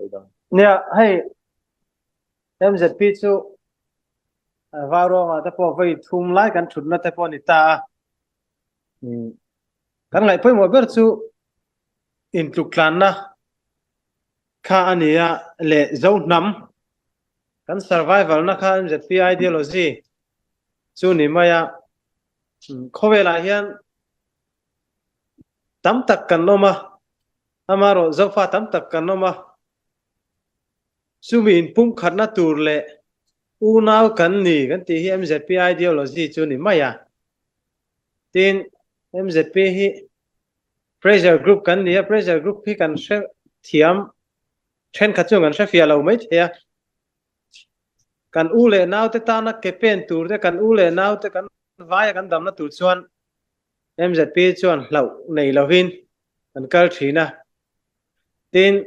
Sawi dawn. Nia, hei MZP chu Vauruangah te pawh voi thum lai kan thutna te pawh a ni ta a. Kan ngaih pawimawh ber chu intluktlanna kha a ni a leh Zo hnam kan survival na kha MZP ideology chu ni mai a. Khawvelah hian tam tak kan awm a, amaherawh Zofa tam tak kan awm a. Chumi inpumkhatna tur leh unau kan ni kan tih hi MZP ideology chu ni mai a. Tin, MZP hi pressure group kan ni a, pressure group hi kan hre thiam thenkhat chuan kan hre fiah lo mai thei a. Kan u leh naute tana ke pen tur te, kan u leh naute kan vaia kan damna tur chuan MZP chuan hlauh nei lovin kan kal thin a. Tin,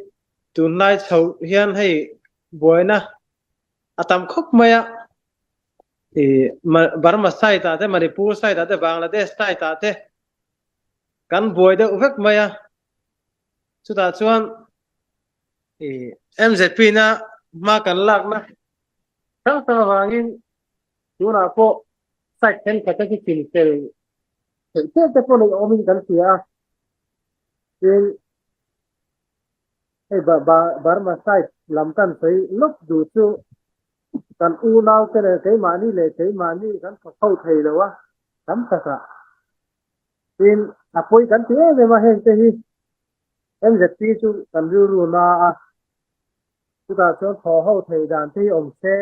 tunlai chho hian hei buaina a tam khawp mai a, Burma side ah te, Manipur side ah te, Bangladesh side ah te kan buai deuh vek mai a. Chutah chuan MZP na hma kan lakna hrang hrang avangin tunah pawh side thenkhat te chu chinfel theih tep te pawh nei awmin kan hria a. Tin, hei Burma side lam kan sawi lawk duh chu kan unau te leh keimahni leh keimahni kan thawk ho thei lo a tam takah. Tin, a pawi kan ti em em a heng te hi MZP chu kan rilru na a, chutah chuan thaw ho thei dan te hi awm se,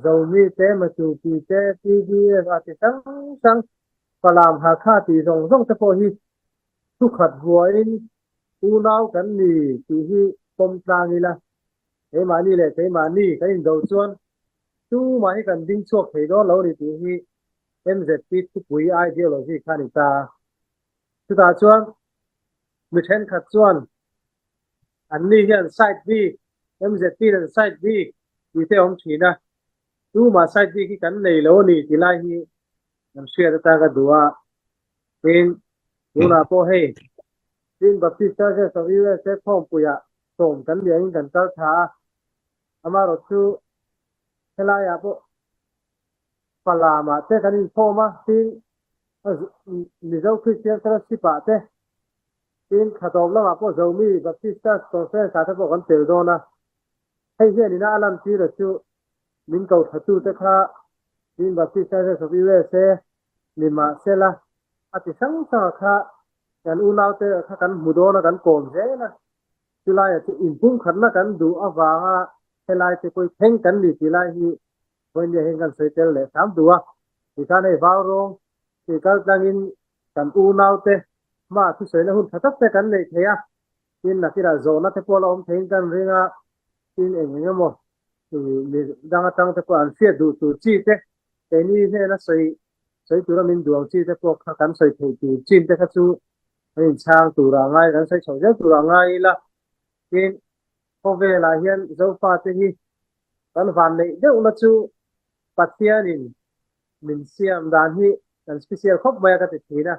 Zomi te, Matupi te, pdf a ti hrang hrang, Falam Hakha tih zawng zawng te pawh hi thukhat vuahin unau kan ni tih hi pawm tlang ila, keimahni leh keimahni kan indo chuan tumah hi kan ding chhuak thei dawn lo ni tih hi MZP thupui ideology kha a ni ta. Chutah chuan mi thenkhat chuan anni hian side bik, MZP in an side bik tih te a awm thin a, tumah side bik hi kan nei lo a ni tih lai hi kan hriat atan ka duh a. Tin, tunah pawh hei Chin Baptist Churches of USA khawmpuiah sawm kan liahin kan kal tha a, amaherawh chu helaiah pawh Falamah te kan inkhawm a, tin Mizo Christian Fellowship ah te, tin Thlatawp lamah pawh Zomi Baptist Church Conference ah te pawh kan tel dawn a. Hei hian ina a lantir a chu min ko thatu te kha Chin Baptist Churches of USA ni mahsela a ti hrang hrang a kha kan unaute kha kan hmu dawn a kan kawm zel a, chulaiah chu inpumkhatna kan duh avanga helai te pawh hi thleng kan ni tih lai hi Vawinia hian kan sawi tel leh hram duh a, tikhan hei vau rawng tih kal tlangin kan unaute hmaah thusawina hun tha tak te kan neih thei a, tin nakinah zawhna te pawh la awm theiin kan ring a, tin eng eng emaw mi dang atang te pawh an hriat duh tur chi te, keini hnena sawi sawi tura min duh ang chi te pawh kha kan sawi theih tur chin te kha chu kan inchhang tura ngai kan sawi chho zel tura ngai ila, tin Khawvelah hian Zofate hi kan vanneih deuhna chu Pathianin min siam dan hi kan special khawp mai a ka ti thin a.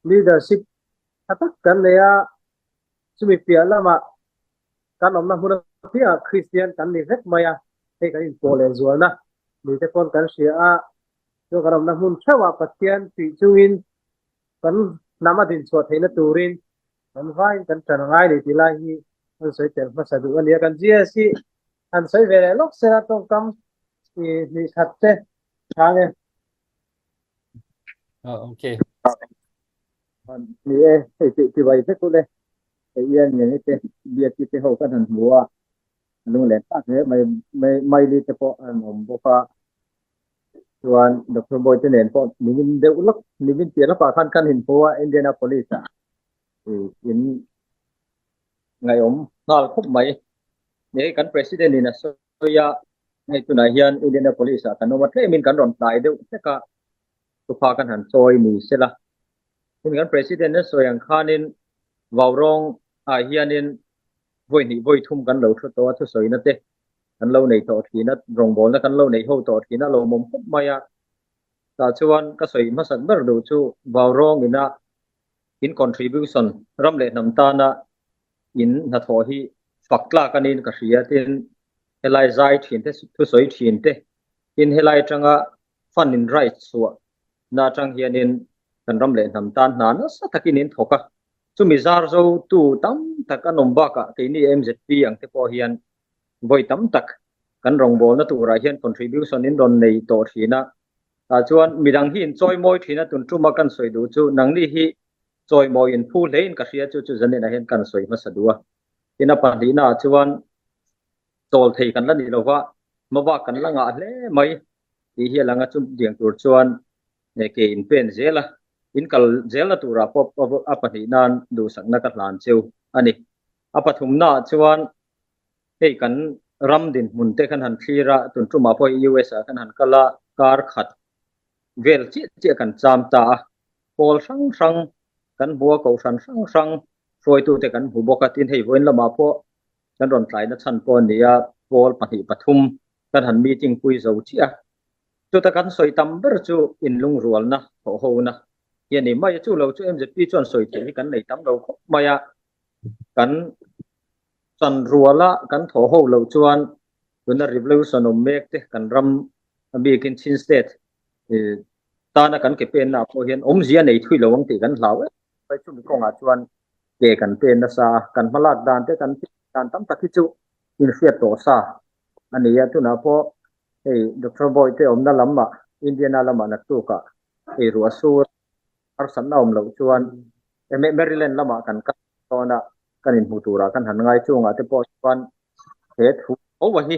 Leadership tha tak kan nei a, chumi piah lamah kan awmna hmun apiangah Kristian kan ni vek mai a, hei kan inpawh leh zualna mite pawn kan hria a, chu kan awmna hmun theuhah Pathian tih chungin kan hnam a dinchhuah theihna turin Kan vaiin kan ṭan ngai leh tih lai hi an sawi tel hmasa duh a nia. Kan GS hi han sawi ve leh lawk sela tawngkam i hnih khat te chhang e. Oh, okay. Ni e, hei tih ti vai vek ule. Hei ian nge ni te biaki te ho kan han hmu a. Lung len tak hle mai mai mai li te pawh an awm bawk a. Chuan Doctor Boy te nen pawh nimin deuh lawk nimin piah lawkah khan kan inhmu a Indianapolis ah in ngaihawm nghal khawp mai. Ni hei kan President in a sawi a, hei tunah hian Indianapolis ah kan awm a tlemin kan rawn tlai deuh hlek a, thupa kan han chawi ni sela. Tin kan President a sawi ang khanin Vaurawng ah hianin vawi hnih vawi thum kan lo thu tawh a thusawina te kan lo nei tawh thin a, rawngbawlna kan lo nei ho tawh thin a, lawmawm khawp mai a. Tah chuan ka sawi hmasak ber duh chu Vaurawng ina in contribution ram leh hnam tana in hnathawh hi Fak tlak a niin ka hria tin helai zai thin te thusawi thin te tin helai atanga fund in right chhuah na atang hianin kan ram leh hnam tan hna nasa takin in thawk a. Chumi zar zo tu tam tak an awm bakah keini MZP ang te pawh hian vawi tam tak kan rawngbawlna turah hian contribution in rawn nei tawh thin a. Tah chuan midang hi in chawimawi thin a tun tuma kan sawi duh chu nangni hi chawimawi in phu hlein ka hria chu chu zaninah hian kan sawi hmasa duh a. Tin a pahnihnaah chuan chawl thei kan la ni lova hmabak kan la ngah hle mai tih hi a lang a chu diang tur chuan ke in pen zel a in kal zelna turah pawh a pahnih nan duhsakna ka hlan cheu a ni. A pathumnaah chuan hei kan ram dinhmun te kan han thlir a tun tumah pawh hi US ah kan han kal a kar khat vel chiah chiah kan cham ta a pawl hrang hrang kan hmu a kohhran hrang hrang hruaitute kan hmu bawk a tin hei vawiin lamah pawh kan rawn tlaina chhan pawh a ni a pawl pahnih pathum kan han meeting pui zo chiah a chuta kan sawi tam ber chu inlungrualna thawhhona hi a ni mai a chu lo chu MZP chuan sawi theih hi kan nei tam lo khawp mai a kan chanruala kan thawhho loh chuan tuna revolution awm mek te kan ram a bikin Chin state tana kan ke penna ah pawh hian awmzia nei thui lo ang tih kan hlau em mai chumi kawngah chuan ke kan pen nasa a kan hmalak dan te kan dan tam tak hi chu inhriat tawh sa a ni a tunah pawh hei Doctor Bawihte awmna lamah Indiana lamah naktukah ei ruah sur harsatna awm loh chuan Maryland lamah kan kal dawn a kan inhmu turah kan han ngai chungah te pawh chuan he thu ho hi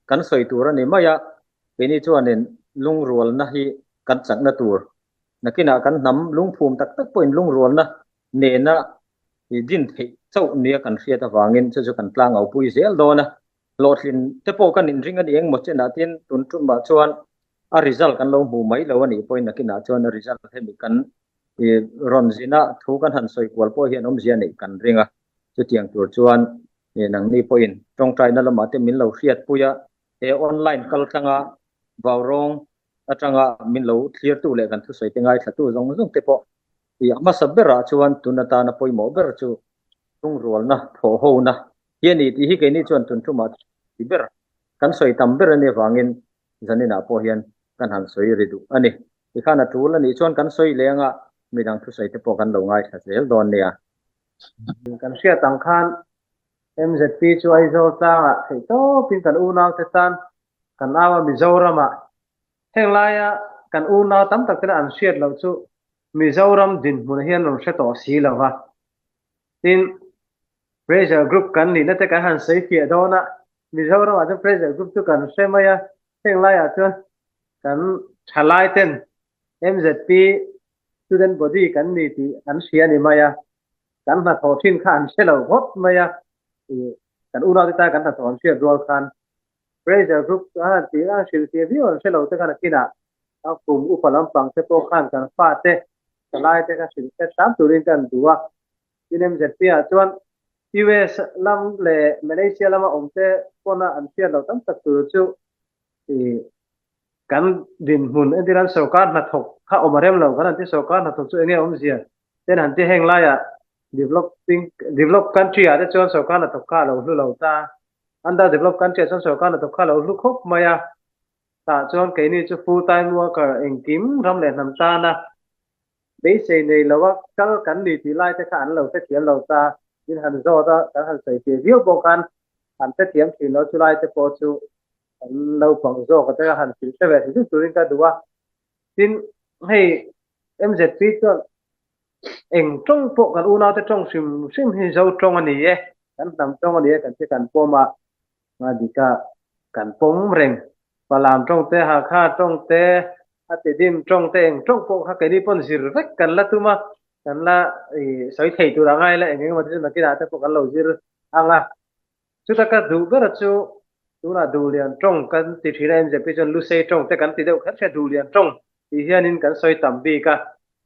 kan sawi tur a ni mai a keini chuanin lungrualna hi kan chakna tur nakinah kan hnam lungphum tak tak pawhin lungrualna nena din theih chauh nia kan hriat avangin chu chu kan tlang au pui zel dawn a hlawhtlin te pawh kan inring a ni engmaw chenah tin tun tumah chuan a result kan lo hmu mai lo a nih pawhin nakinah chuan a result hemi kan rawn zina thu kan han sawi kual pawh hian awmzia neih kan ring a chutiang tur chuan nangni pawhin tawngtaina lamah te min lo hriatpui a he online kal tlanga vaurawng atanga min lo thlirtu leh kan thusawi te ngaithlatu zawng zawng te pawh a hmasa berah chuan tun atana pawimawh ber chu lungrualna thawhhona hi a ni tih hi keini chuan tun tumah ti ber kan sawi tam ber a nih avangin zaninah pawh hian kan han sawi ri duh a ni. Tikhan a tul a nih chuan kan sawi leng a, midang thusawi te pawh kan lo ngaithla zel dawn nia. Kan hriat ang khan MZP chu Aizawl tlangah theih tawpin kan unaute tan kan au a Mizoramah heng laia kan unau tam tak tena an hriat loh chu Mizoram dinhmunah hian rawn hre tawh si lo va. Tin, Pressure group kan nihna te kan han sawi fiah dawn a, Mizoramah chuan pressure group chu kan hre mai a, heng laiah chuan kan thalai ten MZP student body kan ni tih an hria a ni mai a, kan hnathawh thin kha an hre lo phawt mai a, kan unaute tan kan hnathawh an hriat rual khan pressure group a han tih a hrilhfiah viau an hre lo te khan a kinah a kum upa lampang te pawh khan kan fate thalai te kha hrilh hret hram turin kan duh a. Tin MZP ah chuan US lam leh Malaysia lama awm te pawna an hriat loh tam tak tur chu ih kan dinhmun entir an sorkar hnathawk kha awm a rem lo kan han ti sorkar hnathawk chu enge awmzia ten han ti heng laiah developing develop country ah te chuan sorkar hnathawk kha a lo hlu lo ta under develop country ah chuan sorkar hnathawk kha a lo hlu khawp mai a tah chuan keini chu full time worker engkim ram leh hnam tana Beisei nei lo a kal kan ni tih lai te kha an lo hrethiam lo ta, min han zawt a, kan han sawi fiah viau pawh khan an hrethiam thin lo, chulai te pawh chu kan naupang zawk te kha han hrilh hre ve hrim turin ka duh a. Tin, hei MZP chuan eng tawng pawh kan unaute tawng hrim hrim hi Zo tawng a ni e, kan hnam tawng a ni e kan ti kan pawm a, Nga dika kan pawm reng. Falam tawng te, Hakha tawng te, a Tidim tawng te eng tawng pawh kha keini pawn zir vek kan la tum a, kan la sawi thei tur a ngai la eng eng emaw te chu nakinah te pawh kan lo zir ang a. Chuta ka duh ber chu tunah Duhlian tawng kan ti thin a, MZP chuan Lusei tawng te kan ti deuh kher kher Duhlian tawng tih hianin kan sawi tam bik a,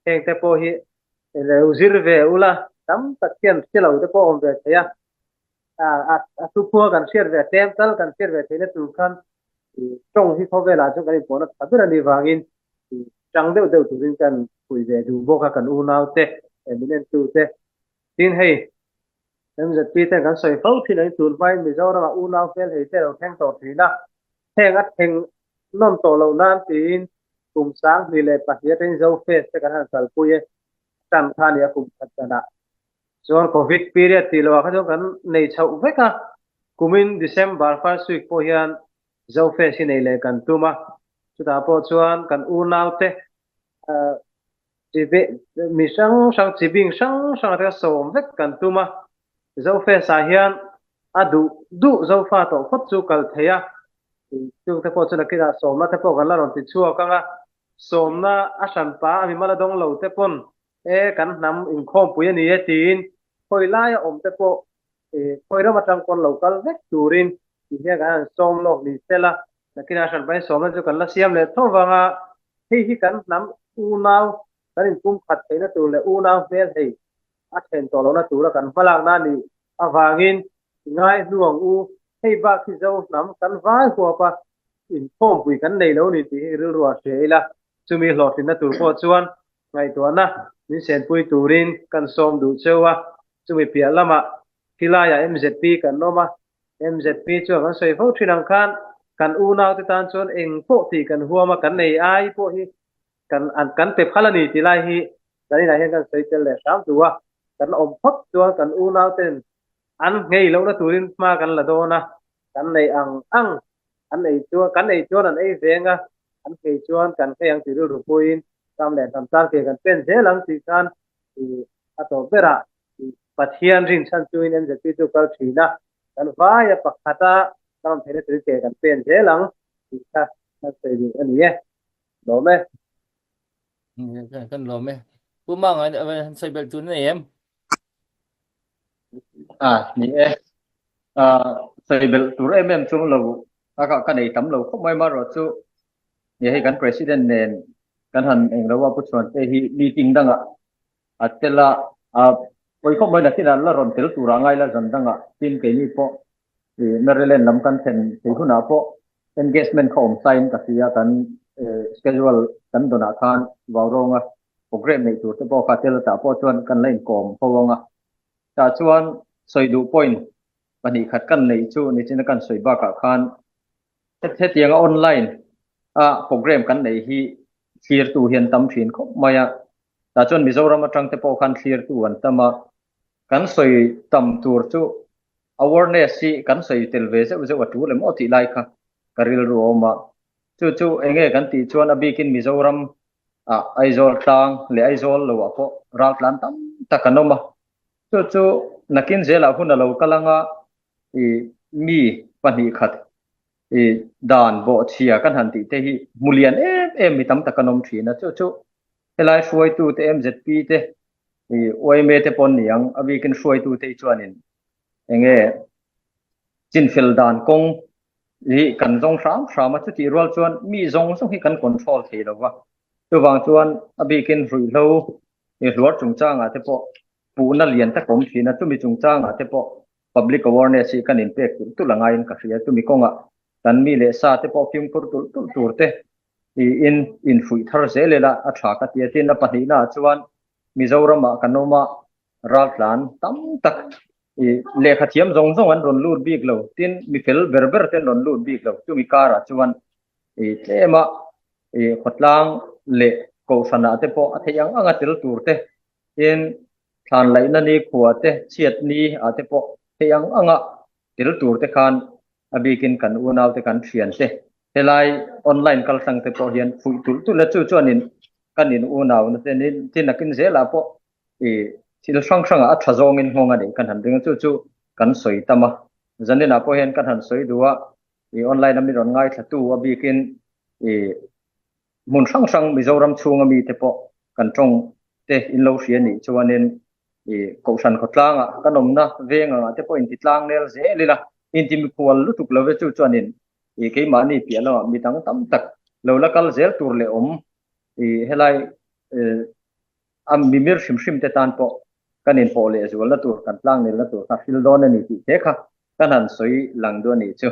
heng te pawh hi lo zir ve ula tam tak hian hre lo te pawh awm ve thei a. A thuphua kan hriat ve tlem tal kan hriat ve theihna tur khan tawng hi khawvelah chuan kan inpawhna tha ber a nih vangin tang deuh deuh turin kan pui ve duh bawk a kan unaute min entute. Tin hei MZP ten kan sawi fo thin ang tun hmain Mizoram ah unau hmel hei te lo thleng tawh thin a, heng a thleng nawn tawh loh nan tiin kum 2002 atangin Zofest te kan han kalpui e, tan kha a ni a kum khat danah chuan Covid period tih loh ah kha chuan kan nei chhoh vek a, kumin December first week pawh hian Zofest hi nei leh kan tum a, chutah pawh chuan kan unau te Mi hrang hrang chi bing hrang hrang atanga sawm vek kan tum a, Zofest ah hian a duh duh Zofa tawh phawt chu kal thei a, chungte pawh chu nakinah sawmna te pawh kan la rawn ti chhuak ang a, sawmna a hranpa a mimal a dawng lo te pawn e kan hnam inkhawmpui a ni e tiin khawi laia awm te pawh khawi ram atang pawn lo kal vek turin ti hian kan han sawm lawk ni sela Nakinah hranpain sawmna chu kan la siam leh tho vang a, hei hi kan hnam unau kan inpumkhat theihna tur leh unau hmel hei a then tawh lohna tura kan hmalakna a nih avangin i ngai hnu ang u, hei bak hi Zo hnam kan vai huap a, inkhawmpui kan nei lo ni tih hi rilru ah hria ila, chumi hlawhtlinna tur pawh chuan ngaihtuahna min senpui turin kan sawm duh cheu a, chumi piah lamah khilaiah MZP kan awm a, MZP chuan kan sawi fo thin ang khan kan unaute tan chuan eng pawh tih kan huam a, kan nei ai pawh hi kan kan pe phal a ni tih lai hi kan inah hian kan sawi tel leh hram duh a, kan awm phawt chuan kan unauten an nghei lohna turin hma kan la dawn a, kan nei ang ang an ei chuan kan ei chuan an ei veng a, an nghei chuan kan nghei ang tih rilru puiin ram leh hnam tan ke kan pen zel ang tih khan a tawp berah Pathian rinchhan chungin MZP chu kal thin a, kan vaia pakhata ram theihna turin ke kan pen zel ang tih kha kan sawi duh a ni e. Lawm e. Kan lawm e. Pu Manga han sawi belh tur nei em? Ah, ni e. Ah, sawi belh tur em em chu lo a ka nei tam lo khawp mai marawh chu ni hei kan president nen kan han englo a Pu Chhuante hi meeting dangah A tel a, a pawi khawp mai nakin an la rawn tel turah ngai la zan dangah tin keini pawh i Maryland lam kan thlen thei hunah pawh engagement kha awm sain ka hria kan schedule kan dawnah khan Vaurawnga program neih tur te pawh kha tel tah pawh chuan kan la inkawm ho ang a. Tah chuan sawi duh point 2 khat kan neih chu nichina kan sawi bakah khan Hetianga online a program kan neih hi thlirtu hi an tam thin khawp mai a, tah chuan Mizoram atang te pawh khan thlirtu an tam a, kan sawi tam tur chu awareness hi kan sawi tel ve zeuh zeuh a tul em aw tih lai kha ka rilru a awm a, chu chu enge kan tih chuan a bikin Mizoram ah Aizawl tlang leh Aizawl lo ah pawh raltlan tam tak an awm a, chu chu nakin zelah hun a lo kal anga i mi 2 khat i dan bawhchhia kan han tih te hi hmu lian em em mi tam tak an awm thin a, chu chu helai hruaitu te MZP te i YMA te pawn ni ang a bikin hruaitu te hi chuanin enge chinfel dan kawng hi kan zawng hram hram a, chutih rual chuan mi zawng zawng hi kan control thei lo va, chuvang chuan a bikin ruihhlo i hluar chungchangah te pawh puhna lian tak awm thin a, chumi chungchangah te pawh public awareness hi kan inpek tulh tulh a ngaiin ka hria. Chumi kawngah kan mi leh sa te pawh fimkhur tulh tulh tur te tiin infuih thar zel ila a tha ka ti a. Tin, a pahnihnaah chuan Mizoramah kan awm a, raltlan tam tak i lehkha thiam zawng zawng an rawn lut bik lo. Tin, mi fel ber ber te an rawn lut bik lo. Chumi karah chuan i tlema i khawtlang leh kohhranah te pawh a theih ang anga tel tur te Tin, thlan laihna ni khua te, chhiat ni ah te pawh theih ang anga tel tur te khan a bikin kan unau te kan thian te helai online kaltlang te pawh hian fuih tulh tulh a, chu chuanin kan in unau na te tin nakin zelah pawh i thil hrang hrangah a tha zawngin nghawng a nih kan han ring a, chu chu kan sawi tam a, zaninah pawh hian kan han sawi duh a, i online a mi rawn ngaithlatu a bikin i Hmun hrang hrang Mizoram chhunga mite pawh kan tawng te in lo hria nih chuanin i Kohhran khawtlangah kan awmna veng angah te pawh inti tlang nel zel ila, inti mikhual lutuk lo ve chu chuanin i keimahni piah lamah mi dang tam tak lo la kal zel tur leh awm i helai a mimir hrim hrim te tan pawh kan inpawh leh zualna tur kan tlang nelna tur kha hril dawn a ni tih te kha kan han sawi lang duh a nih chu.